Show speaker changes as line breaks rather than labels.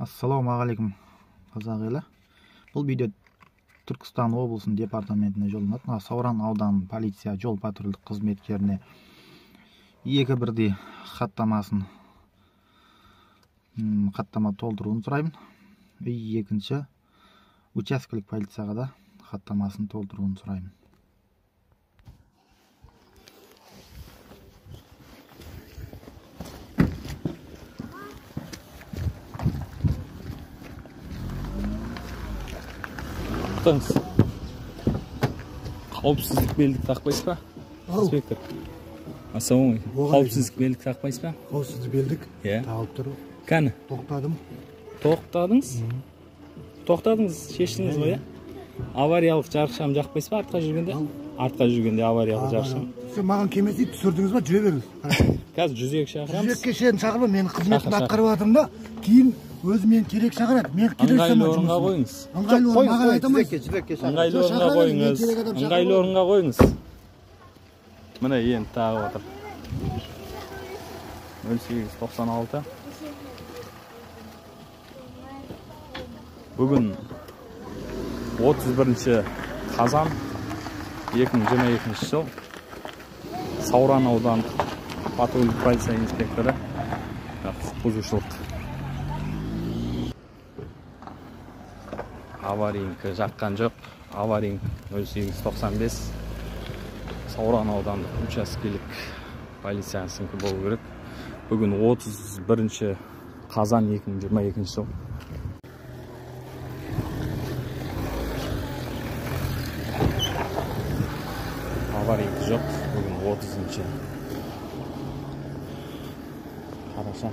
Ассалаумағалейкум, қазақ елі. Бұл видео Түркістан облысының департаментіне жолданады. Мына Сауран ауданының полиция жол патрульдік қызметкеріне екі бірдей хаттамасын хаттама толтыруын сұраймын. Екінші учаскелік полицияға да хаттамасын толтыруын сұраймын.
Тоқтаңыз. Қауіпсіздік белдік тақпайсыз ба? Инспектор. Ассалаумағалейкум. Қауіпсіздік белдік тақпайсыз ба?
Қауіпсіздік белдік?
Иә.
Тағылып тұр.
Кәні?
Тоқтадым.
Тоқтадыңыз? Тоқтадыңыз, шештіңіз ғой, иә? Авариялық жарықшам жақпайсыз ба артқа жүргенде? Артқа жүргенде авариялық жарықшам.
Сен маған келмесе түсірдіңіз ба, жүре беріңіз.
Қазір 102 шақырамыз.
102-ге шейін шақырма, мен қызметімді атқарып жатырмын да, кейін өзі мені керек шақырады. Мен керек
Ыңғайлы орынға қойыңыз.
Ыңғайлы орын маған айта алмайсыз.
Ыңғайлы орынға қойыңыз. Ыңғайлы орынға қойыңыз. Міне енді тағып отыр. 0896. Бүгін 31 қазан 2022 жыл. Сауран аудандық патрульдік полиция инспекторы құқық бұзушылық. Аварийка жаққан жоқ. Аварийка 0895 Сауран аудандық учаскелік полициясынікі болу керек. Бүгін 31 қазан 2022 жыл. Аварийка жоқ. Бүгін 30 қараша.